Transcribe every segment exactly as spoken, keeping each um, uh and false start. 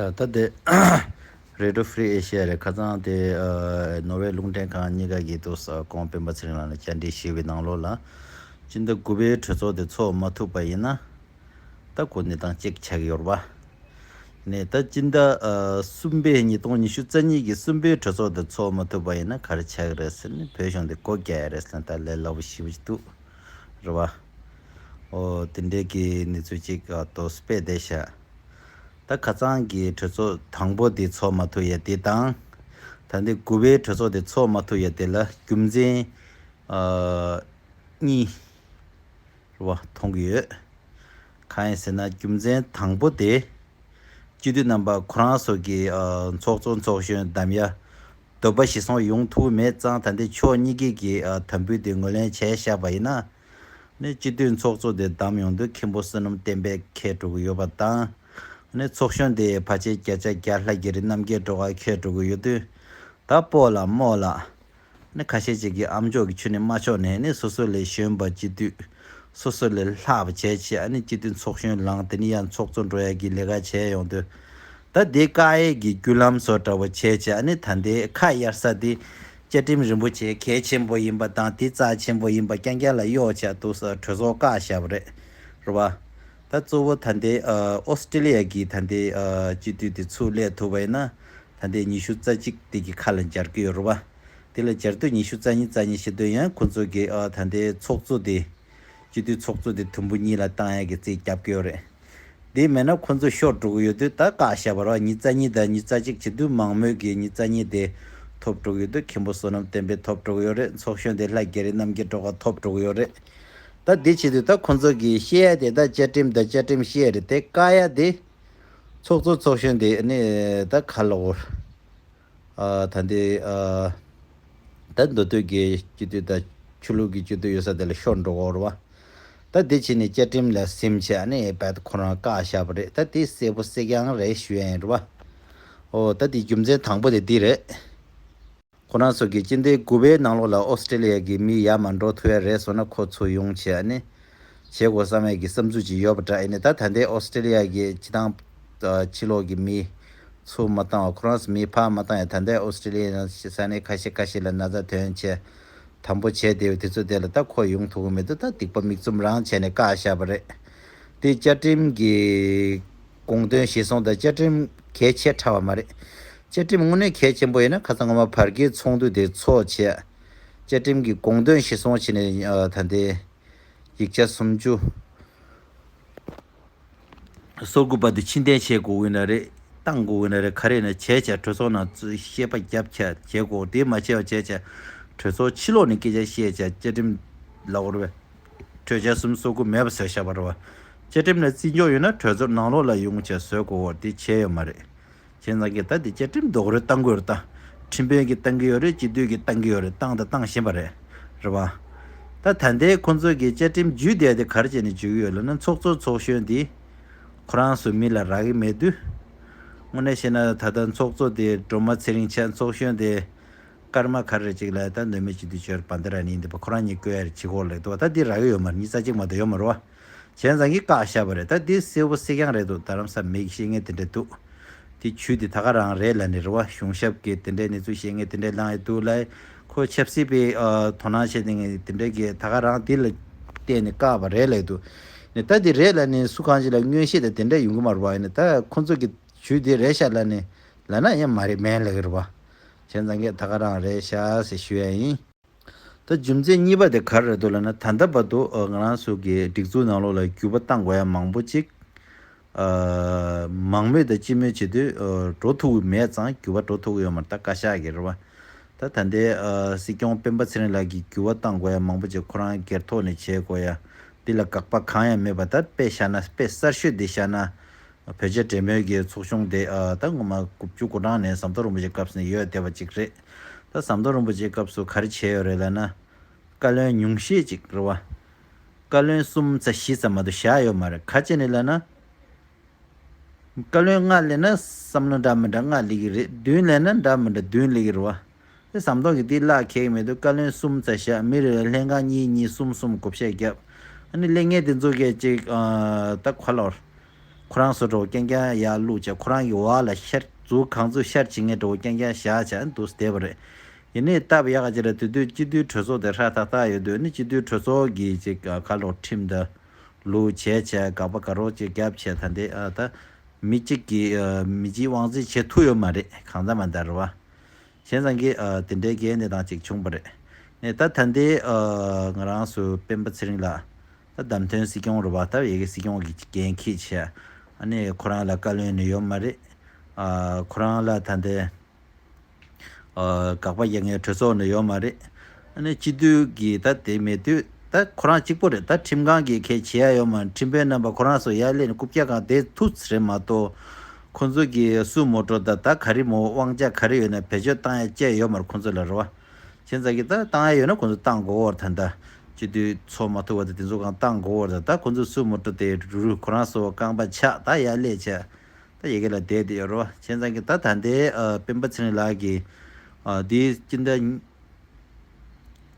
ད་དེ་Radio Free Asia རེད། ཁ་སང་དེ་ནོར་ཝེ་རླུང་འཕྲིན་ཁང་གཉིས་ཀ་གི་ཏོག་ཙམ་ཁོང་སྤེན་པ་ཚེ་རིང་ལགས་ལ་བཅར་འདྲི་ཞུས་པའི་ནང་ལོགས་ལ། སྤྱི་ཟླ་དགུ་པའི་གྲོས་ཚོགས་དེ་ཚོགས་མ་ཐུབ་པ་ཡིན་ན། ད་ཁོ་གནས་སྟངས་གཅིག་ཆགས་ཀྱི་ཡོད་རེད་པ། ནས་ད་སྤྱི་ཟླ་གསུམ་པའི་ཉིས་སྟོང་ཉི་ཤུ་རྩ་གཉིས་ཀྱི་གསུམ་པའི་གྲོས་ཚོགས་དེ་ཚོགས་མ་ཐུབ་པ་ཡིན་ན་ག་རེ་ཆགས་ཀྱི་རེད་ཟེར་ནས། བོད་གཞུང་དེ་སྒོ་རྒྱག་ཡ་རེད་ཟེར་ནས་ད་ལས་སླ་པོ་ཞེ་པོ་ཅིག་འདུག་རེད་པ། ཨོ་དེ་འདྲའི་གི་གནས་ཚུལ་ཅིག་ཏོག་ཙམ་སྤེལ་བསྡད་ཤག་ད་ཁ་སང་གི་གྲོས་ཚོགས་དང་པོ་དེ་ཚོགས་མ་ཐུབ་ཡ་དེ་དང་། ད་ལྟའི་དགུ་པའི་གྲོས་ཚོགས་དེ་ཚོགས་མ་ཐུབ་ཡ་དེ་ལ་རྒྱུ་མཚན་གཉིས་རེད་པ་མཐོང་གི་ཡོད། གང་ཡིན་ཟེར་ན། རྒྱུ་མཚན་དང་པོ་དེ། སྤྱི་འཐུས་རྣམ་པ་ཁོ་རང་ཚོ་གི་ཨ་ཚོགས་གཙོ་ཚོགས་གཞོན་བདམས་ཡ་འདོད་པ་གཞིར་བཟུང་ཡོང་ཐུབ་མེད་ཙང་། ད་ལྟའི་ཕྱོགས་གཉིས་ཀྱི་གི་ཨ་དམ་འབུལ་དེ་ངོས་ལེན་བྱས་བཞག་པ་ཡིན་ན། ནི་སྤྱི་འཐུས་ཚོགས་གཙོ་དེ་བདམས་ཡོང་དུས་མཁན་པོ་བསོད་ནམས་བསྟན་འཕེལ་འཁེལ་འགྲོ་གི་ཡོད་པ་དང་། ནི་ཚོགས་གཞོན་དེ་ཕལ་ཆེར་བརྒྱ་ཆ་བརྒྱ་ལྷག་གི་རེད། རྣམ་རྒྱལ་སྒྲོལ་དཀར་འཁེལ་འགྲོ་གི་ཡོད་དུས། ད་སྤོ་ལགས་རྨོ་ལགས། ནི་ཁ་ཤས་ཅིག་གིས་ཨ་མཆོག་གི་ཁྱོན་ནས་མ་ཆོག་ནས། ནི་སོ་སོ་ལས་གཞོན་པ་སྤྱི་འཐུས། སོ་སོ་ལས་ལྷག་པ་བྱས་བྱས། ཨ་ནི་སྤྱི་འཐུས་ཚོགས་གཞོན་ལངས། དེ་ནི་ཡང་ཚོགས་གཙོ་འགྲོ་ཡ་གི་ལས་ཀ་བྱས་ཡོང་དུས། ད་དེ་བཀག་ཡས་ཀྱི་བརྒྱུད་ལམ་བཟོ་འདྲ་བོ་བྱས་བྱས། ཨ་ནི་ད་ལྟའི་ཁ་གཡར་ས་དེ་བཅའ་ཁྲིམས་རིན་པོ་ཆེ་གལ་ཆེན་པོ་ཡིན་པ་དང་། དེ་རྩ་ཆེན་པོ་ཡིན་པ་རྐྱང་རྐྱང་ལ་གཡོག་བྱས་འདུག་ས་གྲོས་ཚོགས་བཀག་བཞག་པ་རེད། རེད་པ། ད་གཙོ་བོ་ད་ལྟའི་ཨ་ཨོ་སི་ཀྲི་ལི་ཡ་གི་ད་ལྟའི་ཨ་སྤྱི་འཐུས་དེ་ཚུར་སླེབས་ཐུབ་པ་ཡིན་ན། ད་ལྟའི་ཉི་ཤུ་རྩ་གཅིག་དེ་གི་ཁ་ལ་འབྱར་གི་ཡོད་རེད་པ། དེ་ལ་འབྱར་དུས་ཉི་ཤུ་རྩ་གཉིས་རྩ་གཉིས་བྱེད་དུས་ཡང་ཁོ་ཚོ་གི་ཨ་ད་ལྟའི་ཚོགས་གཙོ་དེ། སྤྱི་འཐུས་ཚོགས་གཙོ་དེ་དུམ་བུ་གཉིས་ལ་བཏང་ཡ་གི་རྩིས་རྒྱབ་ཀྱི་ཡོད་རེད། དེ་མེད་ན་ཁོ་ཚོ་ཤོར་འགྲོ་གི་ཡོད་དུས། ད་བཀག་བཞག་པ་རེད་པ། ཉིས་རྩ་གཉིས་དང་ཉིས་རྩ་གཅིག་བྱེད་དུས་མང་མོས་ཀྱི་ཉིས་རྩ་གཉིས་དེ་ཐོབ་འགྲོ་གི་ཡོད་དུས། མཁན་པོ་བསོད་ནམས་བསྟན་འཕེལ་ཐོབ་འགྲོ་གི་ཡོད་རེད། ཚོགས་གཞོན་དེ་ལྷ་རྒྱ་རི་རྣམ་རྒྱལ་སྒྲོལ་དཀར་ཐོབ་འགྲོ་གི་ཡོད་རེད། ད་འདི་བྱེད་དུས་ད་ཁོ་ཚོ་གིས་བཤད་ཡ་དེ་ད་བཅའ་ཁྲིམས་དང་བཅའ་ཁྲིམས་བཤད་ཡ་རེད། དེ་བཀག་ཡ་དེ། ཚོགས་གཙོ་ཚོགས་གཞོན་དེ་ནི་ད་ག་ལ་འོར། ཨ་ད་འདི་ཨ་ད་མདོ་སྟོད་ཀྱི་སྤྱི་འཐུས་དང་ཆོས་ལུགས་ཀྱི་སྤྱི་འཐུས་ཡོད་ས་དེ་ལ་ཤོར་འགྲོ་གི་ཡོད་རེད་པ། ད་འདི་བྱས་ནས་བཅའ་ཁྲིམས་ལ་ཟིན་བྱས་ནས་རྦད་ཁོ་རང་བཀག་བཞག་པ་རེད། ད་འདི་གསལ་པོ་གསལ་རྐྱང་རེད་ཞུ་ཡ་ཡིན་རེད་པ། ཨོ་ད་འདི་རྒྱུ་མཚན་དང་པོ་དེ་འདི་རེད། ཁོ་རང་ཚོ་གིས་སྤྱི་ཟླ་དགུ་པའི་ནང་ལོགས་ལ་ཨོ་སི་ཀྲི་ལི་ཡ་གི་མི་ཡར་མར་འགྲོ་ཐུབ་ཡ་རེད་བཟོ་ན། ཁོ་ཚུར་ཡོང་བྱས་ནས་བྱེད་དགོས་བསམ་ཡ་གི་བསམ་ཚུལ་ཅིག་ཡོད་པ་འདྲ། ཡིན་ནའི་ད་ད་ལྟའི་ཨོ་སི་ཀྲི་ལི་ཡ་གི་སྤྱི་བཏང་ཕྱི་ལོགས་ཀྱི་མི་ཚུར་མ་བཏང་བ། ཁོ་རང་ཚོ་མི་ཕར་མ་བཏང་ཡ། ད་ལྟའི་ཨོ་སི་ཀྲི་ལི་ཡའི་ས་གནས་ཁ་ཤས་ཁ་ཤས་ལ་ན་ཚ་ཐོན་བྱས་དམ་པོ་བྱས་བསྡད་པ་དེ་ཚོ་དེ་ལ་ད་ཁོ་ཡོང་ཐུབ་ཀྱི་མི་འདུག་ད་སྡིག་པ་མིག་བཙུམ་རང་བྱས་ནས་བཀག་བཞག་པ་རེད། དེ་བཅའ་ཁྲིམས་ཀྱི་དགོངས་དོན་གཞིར་བཟུང་དང་། བཅའ་ཁྲིམས་གལ་ཆེ་དྲགས་པ་མ་རེད། བཅའ་ཁྲིམས་དངོས་གནས་གལ་ཆེན་པོ་ཡིན་ན། ཁ་སང་སྔོན་མ་བར་བརྒལ་ཚོགས་འདུ་དེ་ཚོགས་བྱས། བཅའ་ཁྲིམས་ཀྱི་དགོངས་དོན་གཞིར་བཟུང་བྱས་ནས་ཨ་ད་ལྟའི་ཡིག་ཆ་སུམ་ཅུ་སོ་དགུ་པ་དེ་ཕྱིར་འཐེན་བྱེད་དགོས་ཀྱི་ཡོད་ན་རེད། བཏང་དགོས་ཀྱི་ཡོད་ན་རེད། ག་རེ་ཡིན་ན་བྱས་བྱས་གྲོས་ཚོགས་ནང་བཤད་པ་རྒྱབ་བྱས་བྱེད་དགོས། དེ་མ་བྱས་པ་བྱས་བྱས་གྲོས་ཚོགས་ཕྱི་ལོགས་ནས་སྐད་ཆ་བཤད་བྱས་བཅའ་ཁྲིམས་ལ་འོར་བའི་གྲོས་འཆར་སུམ་ཅུ་སོ་དགུ་མེད་པ་བཟོས་བཞག་པ་རེད་པ། བཅའ་ཁྲིམས་ལ་བརྩི་འཇོག་ཡོད་ན་གྲོས་ཚོགས་ནང་ལོགས་ལ་ཡོང་བྱས་བཟོ་དགོས། དེ་བྱས་ཡོད་མ་རེད། བྱས་ཙང་གི་ད་དེ་བཅའ་ཁྲིམས་རྡོག་རོལ་བཏང་གི་ཡོད་རེད། ད་ཁྲིམས་དཔོན་གྱིས་བཏང་གི་ཡོད་རེད། སྤྱི་འཐུས་ཀྱིས་བཏང་གི་ཡོད་རེད། བཏང་དང་བཏང་བཞིན་པ་རེད། རེད་པ། ད་ད་ལྟའི་ཁོང་ཚོ་གིས་བཅའ་ཁྲིམས་བརྒྱུད་བསྡད་དེ་ག་རེ་བྱས་ནས་བརྒྱུད་ཀྱི་ཡོད་ལབ་ན། ཚོགས་གཙོ་ཚོགས་གཞོན་འདི་ཁོ་རང་ཚོ་མི་ལ་རག་གི་མེད་དུས། དངོས་གནས་བཤད་ན་ད་ལྟ་ཚོགས་གཙོ་དེ་སྒྲོལ་མ་ཚེ་རིང་ཆགས། ཚོགས་གཞོན་དེ་ཀརྨ་ག་རེ་ཅིག་ལ་ད་མནོ་མེད་སྤྱི་འཐུས་ཆོས་བན་དེ་ར་ནི་འདི་པ་ཁོ་རང་གཉིས་བསྐོ་ཡ་རེད། བྱེད་སྒོ་ལས་འདུག་ད་འདི་རག་གི་ཡོད་མ་རེད། ཉིས་རྩ་གཅིག་མ་གཏོགས་ཡོད་མ་རེད་པ། བྱས་ཙང་གི་བཀག་བཞག་པ་རེད། ད་འདི་གསལ་པོ་གསལ་རྐྱང་རེད་འདུག་རྡ་རམ་ས་མིག་བཤད་མཁན་དེ་འདྲ་འདུག་དེ་ཇུས་དེ་ད་ག་རང་རེད་ལབ་ནས་རེད་པ། གཞུང་ཞབས་ཀྱིས་དེ་འདྲའི་གནས་ཚུལ་བཤད་མཁན་དེ་འདྲའི་ལངས་ཡོད་འདུག་ལབ། ཁོ་ཆབ་སྲིད་པའི་ཨ་དོ་སྣང་བྱེད་མཁན་དེ་འདྲ་གིས་ད་ག་རང་དེ་ལ་བརྟེན་ནས་བཀག་པ་རེད་ལབ་འདུག་ནས་ད་འདི་རེད་ལབ་ནས་སུ་གང་ཞིག་ལ་མངོན་ཤེས་དང་དེ་འདྲ་ཡོང་གི་མ་རེད་པ། ཡིན་ནའི་ད་ཁོ་ཚོ་གི་ཇུས་དེ་རེད་ཤག་ལབ་ནས་ལབ་ན་ཡང་མ་རེད་མིན་ལབ་ཀྱི་རེད་པ། བྱས་ཙང་གི་ད་ག་རང་རེད་ཤག་ཟེར་ཞུ་ཡ་ཡིན། ད་རྒྱུ་མཚན་གཉིས་པ་དེ་ག་རེ་རེད་འདུག་ལབ་ན། ད་ལྟ་བར་དུ་ཨ་ང་རང་ཚོ་གི་སྒྲིག་འཛུགས་ནང་ལོགས་ལ་འགྱུར་བ་གཏང་དགོས་ཡ་མང་པོ་ཅིག་ཨ་མང་མོས་དང་སྤྱི་མོས་བྱེད་དུས་ཨ་འགྲོ་ཐུབ་ཀྱི་མེད་ཙང་། འགྱུར་བ་འགྲོ་ཐུབ་ཀྱི་ཡོད་མ་རེད། ད་བཀའ་ཤག་གི་རེད་པ། ད་ད་ལྟའི་ཨ་སྲིད་སྐྱོང་སྤེན་པ་ཚེ་རིང་ལགས་ཀྱིས་འགྱུར་བ་གཏང་དགོས་ཡ་མང་པོ་ཅིག་ཁོ་རང་སྒེར་ཐོག་ནས་བྱེད་དགོས་ཡ། འདི་ལ་དགག་པ་གང་ཡང་མེད་པ། ད་དཔེ་བཞག་ན། དཔེ་གསར་ཤོས་འདི་བཞག་ན། བོད་རྒྱ་འབྲེལ་མོལ་གྱི་ཚོགས་ཆུང་དེ་ཨ་ད་སྔོན་མ་དགུ་བཅུ་གོ་གྲངས་ནས་ཟམ་གདོང་རིན་པོ་ཆེའི་སྐབས་སུ་ནས་ཡོད་བསྡད་པ་ཅིག་རེད། ད་ཟམ་གདོང་རིན་པོ་ཆེའི་སྐབས་སུ་ག་རེ་བྱས་ཡོད་རེད་ལབ་ན། བཀའ་བློན་ཉུང་ཤས་ཅིག་རེད་པ། བཀའ་བློན་གསུམ་ཙམ་བཞི་ཙམ་མ་གཏོགས་བཞག་ཡོད་མ་རེད། ག་རེ་བྱས་ནས་ལབ་ན། བཀའ་བློན་ལྔ་སླེབས་ན་བསམ་བློ་འདྲ་མི་འདྲ་ལྔ་སླེབས་ཀྱི་རེད། བདུན་སླེབས་ན་འདྲ་མི་འདྲ་བདུན་སླེབས་ཀྱི་རེད་པ། དེ་ཟམ་གདོང་གིས་འདི་བརླག་ཁེགས་མི་འདུག་བཀའ་བློན་གསུམ་ཙམ་བཞག་མི་རེ་རེ་ལྷན་ཁང་གཉིས་གཉིས་གསུམ་གསུམ་བགོ་བཤའ་བརྒྱབ། ཨ་ནི་སླེབས་མཁན་དེ་ཚོ་གིས་ཅིག་ཨ་ད་ག་ལབ་དགོས་རེད། ཁོ་རང་ཚོ་འགྲོ་རྐྱང་རྐྱང་ཡར་བླུགས་བྱས། ཁོ་རང་གི་འོག་ལ་ཤར་འཛུགས་གང་འཛུགས་ཤར་བྱེད་མཁན་འགྲོ་རྐྱང་རྐྱང་བཞག་བྱས་འདུག་བསྡད་པ་རེད། ཡིན་ནའི་སྟབས་ཡག་ག་ཅིག་ལ་དེ་དུས་སྤྱི་འཐུས་གྲོས་ཚོགས་དེ་ཧྲ་ཐག་ཐག་ཡོད་དུས། ཨ་ནི་སྤྱི་འཐུས་གྲོས་ཚོགས་ཀྱི་ཅིག་ཁ་ལོ་ཁྲིམས་དང་ལུགས་བྱས་བྱས། དགག་པ་དགག་རོགས་ཅིག་བརྒྱབ་བྱས། ད་འདི་ཨ་ད་མི་གཅིག་གིས་ཨ་མི་གཅིག་དབང་འཛིན་བྱེད་ཐུབ་ཡོད་མ་རེད། གང་ལྟར་མ་ལྟར་རེད་བ། བྱས་ཙང་གི་ཨ་དེ་འདྲའི་གལ་གནད་དང་ཅིག་བྱུང་བ་རེད། ནས་ད་ད་ལྟའི་ཨ་ང་རང་ཚོ་སྤེན་པ་ཚེ་རིང་ལགས་ད་བདམས་ཐོན་སྲིད་སྐྱོང་རེད་བ། ད་ཡ་གི་སྲིད་སྐྱོང་གི་འགན་འཁྱེར་བྱས། ཨ་ནི་ཁོ་རང་ལ་བཀའ་བློན་ནི་ཡོད་མ་རེད། ཨ་ཁོ་རང་ལ་ད་ལྟའི་ཨ་དགག་པ་རྒྱག་མཁན་གྲོས་ཚོགས་ནི་ཡོད་མ་རེད། ཨ་ནི་སྤྱི་འཐུས་ཀྱི་ད་དེ་མེད་དུས་ད་ཁོ་རང་གཅིག་པོ་རེད། ད་ཁྲིམས་ཁང་གི་གལ་བྱེད་ཡ་ཡོད་མ་རེད། ཁྲིམས་དཔོན་རྣམ་པ་ཁོ་རང་ཚོ་ཡར་སླེབས་ནས་རྐུབ་བཀྱག་སྒང་བསྡད་ཐུབ་ཚེ་རེད་མ་གཏོགས། ཁོ་ཚོ་གིས་སུ་མོ་ཊ་ད་ད་ག་རེ་མོ་དབང་ཆ་ག་རེ་ཡོད་ན་བེད་སྤྱོད་བཏང་ཡ་བཅས་ཡོད་མ་རེད་ཁོ་ཚོ་ལ་རེད་བ། བྱས་ཙང་གི་ད་བཏང་ཡ་ཡོད་ན་ཁོ་ཚོ་བཏང་དགོས་བར། ད་ད་སྤྱི་འཐུས་ཚོགས་མ་ཐུབ་བར་དུ་དེ་ཚོ་གང་བཏང་དགོས་བར། ད་ད་ཁོ་ཚོ་སུ་མོ་ཊ་དེ་རུ་རུ་ཁོ་རང་ཚོ་རྐང་པ་ཆག་ད་ཡར་སླེབས་བྱས། ད་ཡ་གི་ལ་བསྡད་དེ་ཡོད་རེད་བ། བྱས་ཙང་གི་ད་ད་ལྟའི་ཨ་སྤེན་པ་ཚེ་རིང་ལགས་ཀྱིས་ཨ་དེའི་སྤྱི་ཟླ་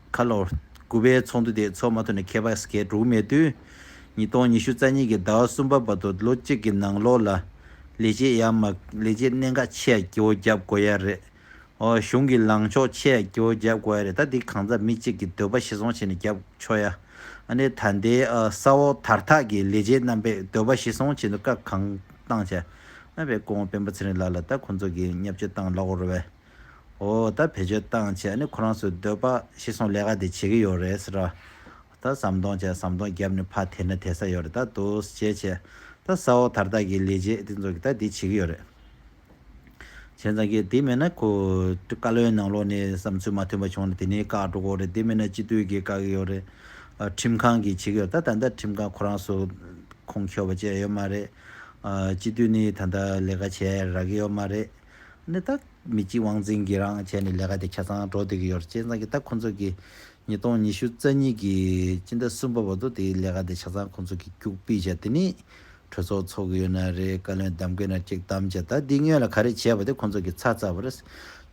ཁ་ལོ་དགུ་པའི་ཚོགས་འདུ་དེ་ཚོགས་མ་ཐུབ་ནས་ཁྱད་པར་ག་འགྲོ་གི་མེད་དུས། ཉིས་སྟོང་ཉི་ཤུ་རྩ་གཉིས་ཀྱི་ཟླ་བ་གསུམ་པ་བར་དུ་ལོ་གཅིག་གི་ནང་ལོགས་ལ་ལས་བྱེད་ཡར་མར་ལས་བྱེད་གནད་འགག་ཆེ་ཡ་གི་འོ་རྒྱབ་དགོས་ཡ་རེད། ཨོ་གཞུང་གི་ལངས་ཕྱོགས་ཆེ་ཡ་གི་འོ་རྒྱབ་དགོས་ཡ་རེད། ད་འདི་གང་ཟག་མི་གཅིག་གི་འདོད་པ་གཞིར་བཟུང་བྱས་ནས་རྒྱབ་ཆོག་ཡ། ཨ་ནི་ད་ལྟའི་ཨ་ས་འོག་དར་ཐག་གི་ལས་བྱེད་རྣམ་པའི་འདོད་པ་གཞིར་བཟུང་བྱས་ནས་བཀའ་གང་བཏང་བྱས། ཨ་བའི་སྐུ་ངོ་སྤེན་པ་ཚེ་རིང་ལགས་ལ་ད་ཁོང་ཚོ་གིས་བརྙས་བཅོས་བཏང་ལབ་དགོས་རེད་བས། འོ་ད་བེད་སྤྱོད་བཏང་བྱས་ཨ་ནི་ཁོ་རང་ཚོའི་འདོད་པ་གཞིར་བཟུང་ལས་ཀ་དེ་བྱེད་ཀྱི་ཡོད་རེད་ཟེར་ར། ད་ཟམ་གདོང་བྱས་ཟམ་གདོང་བརྒྱབ་ནས་ཕར་དེད་ན་དེད་ས་ཡོད་རེད། ད་འདུག་བྱས་བྱས་ད་ས་འོག་དར་ཐག་གི་ལས་བྱེད་དེ་ཚོ་གིས་ད་འདི་བྱེད་ཀྱི་ཡོད་རེད། བྱས་ཙང་གི་དེ་མེད་ན་ཁོ་བཀའ་བློན་ནང་ལོགས་ནས་བསམ་ཚུལ་མ་མཐུན་པ་བྱུང་ན་དེ་ནས་བཀག་འགྲོ་གི་རེད། དེ་མེད་ན་སྤྱི་འཐུས་ཀྱིས་བཀག་གི་ཡོད་རེད། ཨ་ཁྲིམས་ཁང་གིས་བྱེད་ཀྱི་ཡོད། ད་ད་ལྟ་ཁྲིམས་ཁང་ཁོ་རང་ཚོ་ཁོང་ཁྱོད་པ་བྱས་ཡོད་མ་རེད། ཨ་སྤྱི་འཐུས་ནི་ད་ལྟ་ལས་ཀ་བྱས་རག་གི་ཡོད་མ་རེད། ནི་ད་མི་གཅིག་དབང་འཛིན་གྱིས་རང་བྱས་ནས་ལས་ཀ་དེ་ཆ་ཚང་འགྲོ་བསྡད་ཀྱི་ཡོད་རེད། བྱས་ཙང་གི་ད་ཁོ་ཚོ་གིས་ཉིས་སྟོང་ཉི་ཤུ་རྩ་གཉིས་ཀྱི་སྤྱི་ཟླ་གསུམ་པ་བར་དུ་དེའི་ལས་ཀ་དེ་ཆ་ཚང་ཁོ་ཚོ་གིས་རྒྱུགས་སྤེལ་བྱས། དེ་ནི་གྲོས་ཚོགས་ཚོགས་ཀྱི་ཡོད་ན་རེད། བཀའ་བློན་གདམ་གྱི་ཡོད་ན་ཅིག་གདམ་བྱས། ད་འདི་སྔོན་ལ་ག་རེ་བྱས་པ་དེ་ཁོ་ཚོ་གིས་ཚར་ཚར་བ་རེད།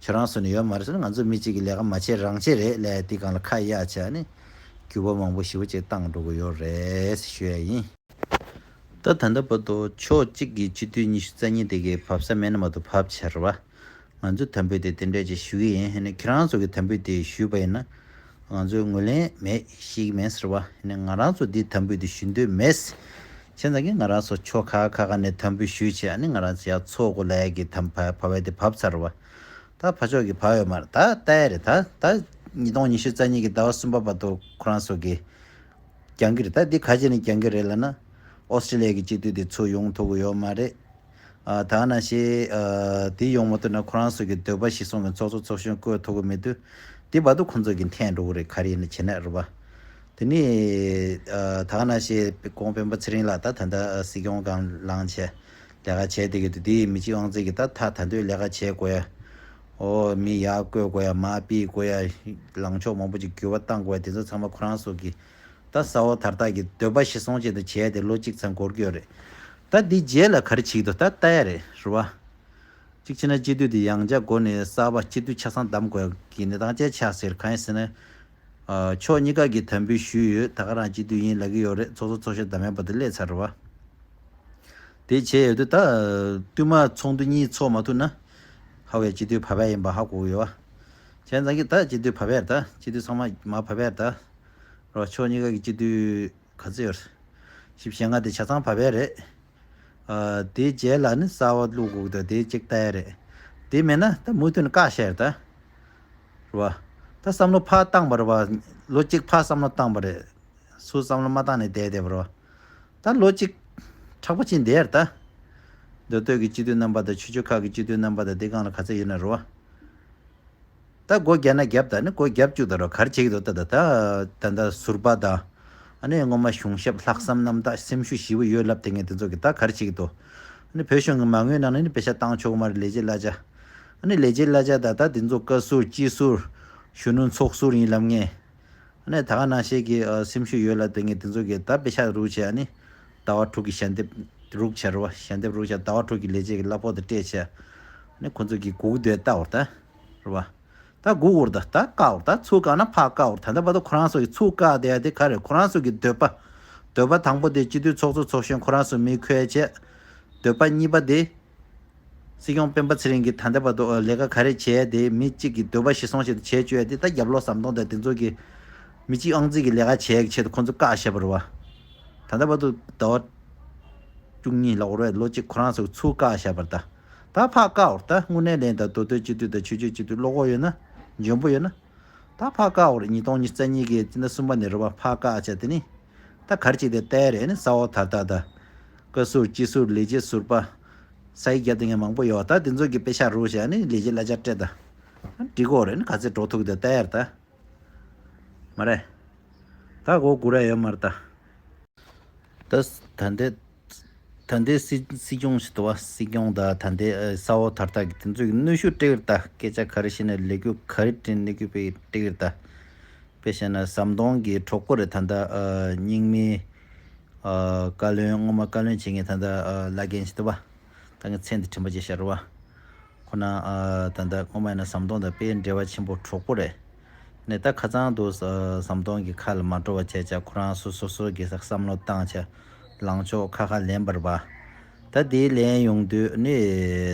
ཁྱོད་རང་ཚོ་ནི་ཡོད་མ་རེད་ཟེར་ན། ང་ཚོ་མི་གཅིག་གིས་ལས་ཀ་མ་བྱས་རང་བྱས་རེད་ལབ་ཡ་དེ་སྒང་ལ་ཁ་གཡར་བྱས་ནི་འགྱུར་བ་མང་པོ་ཞེ་པོ་ཅིག་བཏང་འགྲོ་གི་ཡོད་རེད་ཞུ་ཡ་ཡིན། ད་ད་ལྟ་བར་དུ་ཕྱོགས་གཅིག་གི་སྤྱི་འཐུས་ཉི་ཤུ་རྩ་གཉིས་དེ་གའི་བབས་ས་མེད་ན་མ་གཏོགས་བབས་ཚར་བ། ང་ཚོས་དམ་འབུལ་དེ་དེ་འདྲས་ཅིག་ཞུ་གི་ཡིན། ཨ་ནི་ཁྱེད་རང་ཚོ་གིས་དམ་འབུལ་དེ་ཞུས་པ་ཡིན་ན་ང་ཚོས་ངོས་ལེན་མེད་ཤེས་ཀྱི་མེད་ཟེར་བ། ཨ་ནི་ང་རང་ཚོ་འདི་དམ་འབུལ་དེ་ཞུ་འདོད་མེད། བྱས་ཙང་གི་ང་རང་ཚོ་ཕྱོགས་ཁག་ཁག་ཁག་ནས་དམ་འབུལ་ཞུས་བྱས། ཨ་ནི་ང་རང་ཚོ་ཡར་ཚོགས་དགོས་ལབ་ཡ་གི་དམ་བབས་བབས་ཡ་དེ་བབས་ཚར་བ། ད་ཕར་ཕྱོགས་ཀྱི་བབས་ཡོད་མ་རེད། ད་ལྟ་ཡ་རེད། ད་ད་ཉིས་སྟོང་ཉི་ཤུ་རྩ་གཉིས་ཀྱི་ཟླ་བ་གསུམ་པ་བར་དུ་ཁོ་རང་ཚོ་གིས་རྒྱང་གིར། ད་འདི་ག་བྱས་ནས་རྒྱང་གིར་རེད་ལབ་ན། ཨོ་སི་ཀྲི་ལི་ཡ་གི་སྤྱི་འཐུས་དེ་ཚུར་ཡོང་ཐུབ་ཀྱི་ཡོད་མ་རེད། ཨ་ད་ག་ནང་བཞིན་ཨ་དེ་ཡོང་མ་ཐུབ་ན་ཁོ་རང་ཚོ་གི་འདོད་པ་གཞིར་བཟུང་གི་ཚོགས་གཙོ་ཚོགས་གཞོན་བསྐོ་ཐུབ་ཀྱི་མེད་དུས། དེ་བར་དུ་ཁོ་ཚོ་གི་འཐེན་འགྲོ་གི་རེད། ག་རེ་ཡིན་ན་བྱས་ན་རེད་བ། དེ་ནི་ཨ་ད་ག་ནང་བཞིན་སྐུ་ངོ་སྤེན་པ་ཚེ་རིང་ལགས་ད་ད་ལྟ་སྲིད་སྐྱོང་སྒང་ལངས་བྱས་ལས་ཀ་བྱས་བསྡད་ཀྱི་འདུག་དེ་མི་གཅིག་དབང་འཛིན་གྱིས་ད་ད་ད་དུང་ལས་ཀ་བྱེད་དགོས་ཡ། ཨོ་མི་ཡར་བསྐོ་དགོས་ཡ། མར་ཕུད་དགོས་ཡ། ལངས་ཕྱོགས་མང་པོ་ཅིག་འགྱུར་བ་གཏང་དགོས་ཡ། དེ་ཚོ་ཚང་མ་ཁོ་རང་ཚོ་གི་ད་ས་འོག་དར་ཐག་གི་འདོད་པ་གཞིར་བཟུང་བྱས་ནས་བྱས་ཏེ་ལོ་གཅིག་ཙམ་འགོར་གྱི་ཡོད་རེད། ད་འདི་རྗེས་ལ་ག་རེ་བྱེད་ཀྱི་འདུག་ད་ལྟ་ཡ་རེད་རེད་བ། གཅིག་བྱས་ན་སྤྱི་འཐུས་འདི་ཡང་བསྐྱར་སྒོ་ནས་གསར་པ་སྤྱི་འཐུས་ཆ་ཚང་བདམས་དགོས་ཀྱི་གནས་སྟངས་བཅས་ཆགས་ཟེར། གང་ཡིན་ཟེར་ན། ཨ་ཕྱོགས་གཉིས་ཀ་གིས་དམ་འབུལ་ཞུས་ཡོད། ད་ག་རང་སྤྱི་འཐུས་ཡིན་ལབ་ཀྱི་ཡོད་རེད། ཚོགས་གཙོ་ཚོགས་གཞོན་བདམས་ཡ་བར་དུ་སླེབས་ཚར་རེད་བ། དེ་བྱས་ཡོད་དུས་ད་བསྟུད་མར་ཚོགས་འདུ་གཉིས་ཚོགས་མ་ཐུབ་ན་ཧ་བའི་སྤྱི་འཐུས་བབས་ཡ་ཡིན་པ་ཧ་གོ་གི་ཡོད་བ། བྱས་ཙང་གི་ད་སྤྱི་འཐུས་བབས་ཡ་རེད། ད་སྤྱི་འཐུས་ཚང་མ་མར་བབས་ཡ་རེད། ད་རོ་ཕྱོགས་གཉིས་ཀ་གི་སྤྱི་འཐུས་ག་ཚོད་ཡོད་རེད། བཞི་བཅུ་ཞེ་ལྔ་དེ་ཆ་ཚང་བབས་ཡ་རེད། ཨ་དེའི་རྗེས་ལ་ནི་གསར་པ་བླུག་དགོས་ཀྱི་འདུག་དེ་གཅིག་ལྟ་ཡ་རེད། དེ་མེད་ན་ད་མུ་མཐུད་ནས་བཀག་བཞག་ཡ་རེད་ད། རེད་བ། ད་བསམ་བློ་ཕར་བཏང་པ་རེད་བ། ལོ་གཅིག་ཕར་བསམ་བློ་བཏང་པ་རེད། སུ་བསམ་བློ་མ་བཏང་ནས་བསྡད་བསྡད་པ་རེད་བ། ད་ལོ་གཅིག་མཁྲེགས་པོ་ཕྱིན་བསྡད་ཡ་རེད་ད། མདོ་སྟོད་ཀྱི་སྤྱི་འཐུས་རྣམ་པ་དང་ཆོས་བརྒྱུད་ཁག་གི་སྤྱི་འཐུས་རྣམ་པ་དང་དེ་སྒང་ལ་ག་ཚད་ཡོད་ན་རེད་བ། ད་སྒོ་བརྒྱབ་ན་བརྒྱབ། ད་ནི་སྒོ་བརྒྱབ་བཅུག་ད་རོ། ག་རེ་བྱེད་ཀྱི་འདུག་ད་ད་ད་ད་ཟུར་པ་དང་། ཨ་ནི་སྔོན་མ་གཞུང་ཞབས་ལྷག་བསམ་རྣམ་དག་སེམས་ཤུགས་ཞེ་པོ་ཡོད་ལབ་དེ་ངས་དེ་ཚོ་གི་ད་ག་རེ་བྱེད་ཀྱི་འདུག་ཨ་ནི་བོད་གཞུང་གི་མ་དངུལ་ནང་ནས་ནི་པེ་ཤ་བཏང་ཆོག་གི་མ་རེད། ལས་བྱེད་གླ་ཆ། ཨ་ནི་ལས་བྱེད་གླ་ཆ་ད་ད་དེ་ཚོ་བཀའ་ཟུར་སྤྱི་ཟུར་གཞོན་ནུ་ཚོགས་ཟུར་ཡིན་ལབ་མཁན། ཨ་ནི་ད་ག་ནང་བཞིན་གྱི་ཨ་སེམས་ཤུགས་ཡོད་ལབ་དེ་ངས་དེ་ཚོ་གི་ད་པེ་ཤ་རུག་བྱས། ཨ་ནི་ཟླ་བ་དྲུག་གི་ཞལ་འདེབས་རུག་བྱས་རེད་བ། ཞལ་འདེབས་རུག་བྱས་ཟླ་བ་དྲུག་གི་ལས་བྱེད་ཀྱི་གླ་ཕོགས་དེ་སྤྲད་བྱས། ཨ་ནི་ཁོ་ཚོ་གི་སྒུག་སྡོད་ལྟ་བར་ད་རེད་བ། ད་སྒུག་འོར་ད་ད་བཀག་འོར་ད་ཚུར་བཀག་ན་ཕར་བཀག་འོར། ད་ལྟ་བར་དུ་ཁོ་རང་ཚོ་གི་ཚུར་བཀག་བསྡད་ཡ་དེ་ག་རེ། ཁོ་རང་ཚོ་གི་འདོད་པ། འདོད་པ་དང་པོ་དེ་སྤྱི་འཐུས་ཚོགས་གཙོ་ཚོགས་གཞོན་ཁོ་རང་ཚོ་མི་འཁོད་བྱས། འདོད་པ་གཉིས་པ་དེ། སྲིད་སྐྱོང་སྤེན་པ་ཚེ་རིང་གིས་ད་ལྟ་བར་དུ་ལས་ཀ་ག་རེ་བྱས་ཏེ་མི་གཅིག་གི་འདོད་པ་གཞིར་བཟུང་བྱས་ཏེ་བྱས་བཅུག་ཡ་དེ། ད་རྒྱབ་ལོགས་ཟམ་གདོང་དང་དེ་ཚོ་གིས་མི་གཅིག་ཨང་རྩིས་ཀྱི་ལས་ཀ་བྱས་ཀྱི་ཆེད་དུ་ཁོང་ཚོ་བཀག་བཞག་པ་རེད་བ། ད་ལྟ་བར་དུ་ཟླ་བ་བཅུ་གཉིས་ལ་འོ་རེད། ལོ་གཅིག་ཁོ་རང་ཚོ་ཚུར་བཀག་བཞག་པ་རེད་ད། ད་ཕར་བཀག་འོར་ད་དངོས་གནས་ལན་ད་མདོ་སྟོད་སྤྱི་འཐུས་དང་ཆོས་བརྒྱུད་སྤྱི་འཐུས་བློ་ཁོག་ཡོད་ན། འཇོན་པོ་ཡོད་ན། ད་ཕར་བཀག་འོར་ཉིས་སྟོང་ཉི་ཤུ་རྩ་གཉིས་ཀྱི་སྤྱི་ཟླ་གསུམ་པ་ནས་རེད་བ། ཕར་བཀག་བྱས་དེ་ནི། ད་ག་རེ་བྱས་ཏེ་བལྟས་རེད་ནི། ས་འོག་དར་ཐག་དང་། བཀའ་ཟུར་སྤྱི་ཟུར་ལས་བྱེད་ཟུར་པ། ས་ཡིག་བརྒྱབ་དེ་ངས་མང་པོ་ཡོད། ད་དེ་ཚོ་གི་དཔེ་ཤག་རུ་བྱས་ནི་ལས་བྱེད་གླ་ཆ་སྤྲད་ད། འགྲིག་གོ་རེད་ནི། ག་ཚོད་འགྲོ་ཐུབ་ཀྱི་འདུག་བལྟས་ཡར་ད། མ་རེད། ད་གོ་དགོས་ར་ཡོད་མ་རེད་ད། ད་ད་ལྟའི་ད་ལྟའི་སྲིད་སྲིད་སྐྱོང་ཞིག་འདུག་བ། སྲིད་སྐྱོང་དང་ད་ལྟའི་ཨ་ས་འོག་དར་ཐག་གི་དེ་ཚོ་གི་གནོན་ཤུགས་སྤྲད་ཀྱི་རེད་ད། སྐད་ཆ་ག་རེ་བཤད་ན་ལས་འགུལ་ག་རེ་སྤྲད་ན་ལས་འགུལ་སྤེལ་སྤྲད་ཀྱི་རེད་ད། དཔེ་བཤད་ན་ཟམ་གདོང་གི་གྲོགས་པོ་རེད་ད་ལྟ། ཨ་རྙིང་མའི་ཨ་བཀའ་བློན། སྔོན་མ་བཀའ་བློན་བྱེད་མཁན་ད་ལྟ་ཨ་བླ་རྒན་ཞིག་འདུག་བ། ད་ངས་མཚན་དེ་དྲན་པ་བརྗེད་ཤག་རེད་བ། ཁོ་ན་ཨ་ད་ལྟ་སྔོན་མ་ཡིན་ན་ཟམ་གདོང་དང་དཔེ་འབྲེལ་བ་ཆེན་པོ་གྲོགས་པོ་རེད། ནས་ད་ཁ་སང་དུ་ཨ་ཟམ་གདོང་གི་ཁ་ལ་མ་འགྲོ་བ་བྱས་བྱས་ཁོ་རང་སོ་སོ་སོ་གི་བསམ་བློ་བཏང་བྱས་ལངས་ཕྱོགས་ཁ་ཁ་ལེན་པར་བ། ད་དེ་ལེན་ཡོང་དུས་ནི་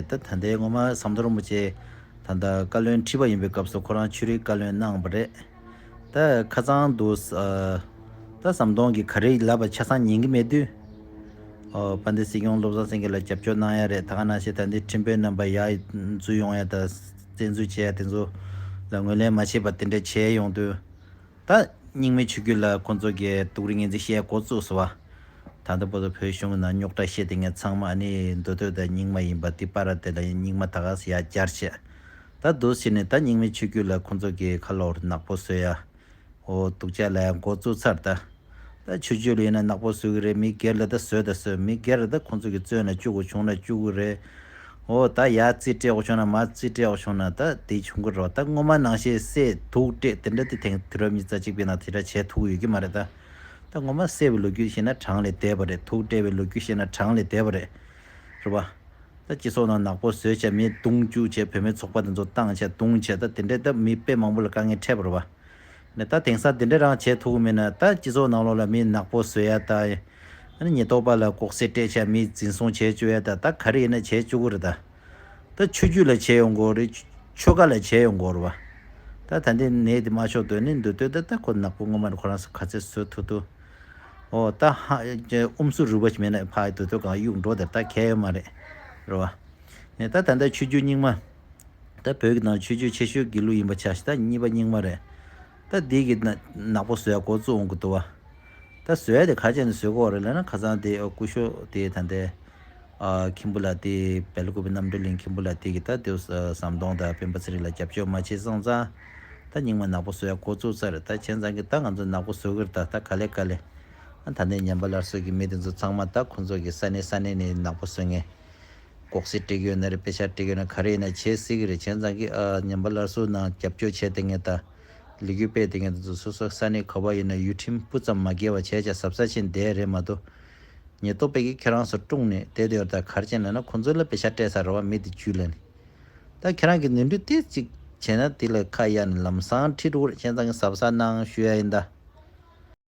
ད་ད་ལྟའི་སྔོན་མ་ཟམ་གདོང་རིན་པོ་ཆེ་ད་ལྟ་བཀའ་བློན་ཁྲི་པ་ཡིན་པའི་སྐབས་སུ་ཁོ་རང་ཆོས་རིག་བཀའ་བློན་གནང་བ་རེད། ད་ཁ་སང་དུ་ཨ་ད་ཟམ་གདོང་གིས་ག་རེ་ལབ་པ་ཆ་ཚང་ཉན་གི་མེད་དུས། ཨོ་དཔལ་ལྡན་སྲིད་སྐྱོང་བློ་བཟང་སེང་གེ་ལ་རྒྱབ་སྐྱོར་གནང་ཡ་རེད། ད་ག་ནང་བཞིན་ད་འདི་ཁྲིམས་དཔོན་རྣམ་པ་ཡར་འཛུལ་ཡོང་ཡ་ད་བཙན་འཛུལ་བྱས་ཡ་དེ་ཚོ་ལ་ངོས་ལེན་མ་བྱས་པ་དེ་འདྲ་བྱས་ཡོང་དུས། ད་རྙིང་མའི་ཆོས་བརྒྱུད་ལ་ཁོང་ཚོ་གིས་སྡུག་རུས་ངན་ཚིག་བཤད་འགོ་བཙུགས་སོང་བ། ད་ལྟ་བར་དུ་བོད་གཞུང་གི་ནང་རྙོག་དྲ་བཤད་དེ་ངས་ཚང་མ་ཨ་ནི་མདོ་སྟོད་དང་རྙིང་མ་ཡིན་པ་དེ་པར་དེ་ལ་རྙིང་མ་ད་ག་ཡར་བསྐྱར་བྱས། ད་འདུག་ཟེར་ནས་ད་རྙིང་མའི་ཆོས་བརྒྱུད་ལ་ཁོང་ཚོ་གིས་ཁ་ལོ་ནག་པོ་བཟོ་ཡ། ཨོ་སྡུག་ཅག་ལ་ཡང་འགོ་བཙུགས་ཚར་ད། ད་ཆོས་བརྒྱུད་ལ་ཡིན་ན་ནག་པོ་བཟོ་གི་རེད། མི་སྒེར་ལ་ད་བཟོས་ད་བཟོས། མི་སྒེར་ལ་ད་ཁོང་ཚོ་གི་བཙོན་ལ་བཅུག་དགོས་བྱུང་ན་བཅུག་གི་རེད། ཨོ་ད་ཡར་རྩིས་སྤྲད་དགོས་བྱུང་ན་མར་རྩིས་སྤྲད་དགོས་བྱུང་ན་ད་དེ་བྱུང་གི་རེད། ད་སྔོན་མ་ནང་བཞིན་བསད་དུག་སྤྲད་དེ་འདྲ་དེ་ཐེངས་དུས་རབས་ཉི་ཤུ་རྩ་གཅིག་པའི་ནང་དེ་འདྲ་བྱས་ཐུབ་ཡོད་ཀྱི་མ་རེད་ད། ད་སྔོན་མ་བསད་པའི་ལོ་རྒྱུས་བཤད་ན་གྲངས་ལས་འདས་པ་རེད། དུག་སྤྲད་པའི་ལོ་རྒྱུས་བཤད་ན་གྲངས་ལས་འདས་པ་རེད། རེད་བ། ད་སྤྱི་ཚོགས་ནང་ནག་པོ་བཟོས་བྱས་མི་རྡུང་བཅུག་བྱས་བུད་མེད་ཚོགས་པ་དེ་ཚོ་བཏང་བྱས་རྡུང་བྱས་ད་དེ་འདྲས་ད་མི་དཔེ་མང་པོ་ལ་དཀའ་ངལ་འཕྲད་པ་རེད་བ། ནས་ད་དེང་སང་དེ་འདྲས་རང་བྱས་ཐུབ་ཀྱི་མེད་ན་ད་སྤྱི་ཚོགས་ནང་ལོགས་ལ་མི་ནག་པོ་བཟོ་ཡ་ད། ཨ་ནི་ཉེན་རྟོག་པ་ལ་ལྐོག་བསད་སྤྲད་བྱས་མི་འཛིན་བཟུང་བྱས་བཅུག་ཡ་ད། ད་ག་རེ་ཡིན་ན་བྱས་བཅུག་གི་རེད་ད། ད་ཆོས་བརྒྱུད་ལ་བྱས་ཡོང་གི་རེད། ཆོལ་ཁ་ལ་བྱས་ཡོང་གི་རེད་བ། ད་ད་འདི་ནས་དེ་མ་ཤོག་དོན་ནི་འདུག་སྟོད་ད་ད་ཁོ་ནག་པོ་སྔོན་མ་ནས་ཁོ་རང་ཚོ་ག་ཚོད་བཟོ་ཐུབ་ཐུབ། ཨོ་ད་ཧ་ཨུམ་སུ་རུ་བ་ཞིག་མེད་ན་ཕ་དོ་དོ་གང་གཡུག་འགྲོ་དེར་ད་གལ་ཡོད་མ་རེད། རེད་བ། ནས་ད་ད་ལྟ་ཆོས་བརྒྱུད་རྙིང་མ། ད་བོད་ཀྱི་ནང་ཆོས་བརྒྱུད་ཆེ་ཤོས་དགེ་ལུགས་ཡིན་པ་ཆ་ཞིག་ད་གཉིས་པ་རྙིང་མ་རེད། ད་འདི་གི་ན་ནག་པོ་བཟོ་ཡ་འགོ་བཙུགས་འོང་གི་འདུག་བ། ད་བཟོ་ཡ་དེ་ག་ཅན་ནས་བཟོ་གི་ཡོད་རེད་ལབ་ན། ཁ་སང་དེ་སྐུ་ཞབས་དེ་ད་ལྟའི་ཨ་མཁན་པོ་ལགས་དེ་སྦེལ་ཀོབ་པའི་རྣམ་གྲོལ་གླིང་མཁན་པོ་ལགས་དེ་གི་ད་དེ་ཟམ་གདོང་དང་སྤེན་པ་ཚེ་རིང་ལ་རྒྱབ་སྐྱོར་མ་བྱས་སོང་ཙང་། ད་རྙིང་མ་ནག་པོ་བཟོ་ཡ་འགོ་བཙུགས་ཚར་རེད། ད་བྱས་ཙང་གི་ད་ང་ཚོ་ནག་པོ་བཟོ་གི་རེད། ད་ད་ག་ལེ་ག་ལེ། ཨ་ད་ནས་ཉམས་པ་སླར་གསོ་གི་མི་དེ་ཚོ་ཚང་མ་ད་ཁོང་ཚོ་གི་ས་གནས་ས་གནས་ནས་ནག་པོ་བཟོ་མཁན། ལྐོག་ཟ་སྤྲད་ཀྱི་ཡོད་ན་རེད། པེ་ཤག་སྤྲད་ཀྱི་ཡོད་ན་ག་རེ་ཡིན་ན་བྱེད་སྲིད་ཀྱི་རེད། བྱས་ཙང་གི་ཨ་ཉམས་པ་སླར་གསོ་ནང་རྒྱབ་སྐྱོར་བྱས་དེ་ངས་ད་ལས་འགུལ་སྤེལ་དེ་ངས་ད་ཚོ་སོ་སོ་ས་གནས་ག་བ་ཡིན་ན་ཡུལ་ཁྲིམས་སྤུ་ཙམ་མ་འགལ་བ་བྱས་བྱས་གཟབ་གཟབ་བྱས་བསྡད་རེད་མ་གཏོགས། ཉེན་རྟོག་པས་ཀྱིས་ཁྱེད་རང་ཚོ་སྲུང་ནས་བསྡད་དེ་ཡོད་ད་ག་རེ་བྱས་ན་ན་ཁོང་ཚོ་ལ་པེ་ཤག་སྤྲད་ས་རེད་བ། མི་དེ་བརྒྱུད་ལ་ནི། ད་ཁྱེད་རང་གི་ནོར་འཁྲུལ་དེ་གཅིག་བྱས་ན་དེ་ལ་ཁ་གཡར་ནས་ལམ་སང་ཁྲིད་འགྲོ་གི་རེད། བྱས་ཙང་གི་གཟབ་གཟབ་གནང་ཞུ་ཡ་ཡིན་ད།